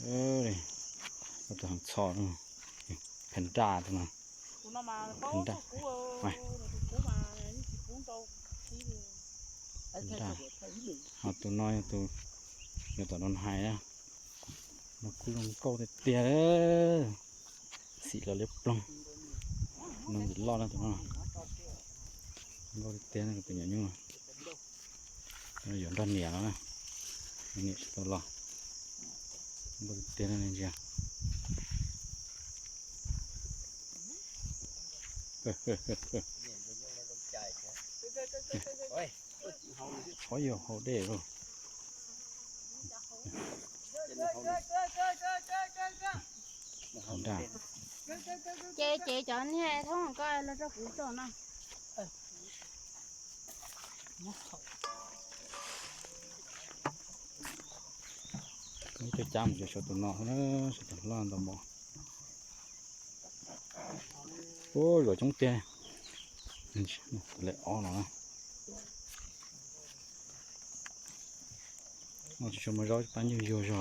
Tus heev txho, panda tus no. Panda. Panda. Ho tus no yog tus, yog tom no hais na. No kuj zoo nkauj tiag tiag. Xim los liab ploog. No ntxim loj na tus no. Nkauj tiag tiag na tus nyuam nyuj. Yuav nrog niam no na. Niam tsis tau los. Nkauj tiag tiag na ntsia. Qhov yog haus dej lauj. Ces ces cov niag thoob ko los rau kuv tso no. Coj cab mus cov saum tus no, saum tus loj ntau npaum. Ua zom coob tiag. Lawm ob no na. Tsis tshua muaj zaub, pab nyuj yuag zog.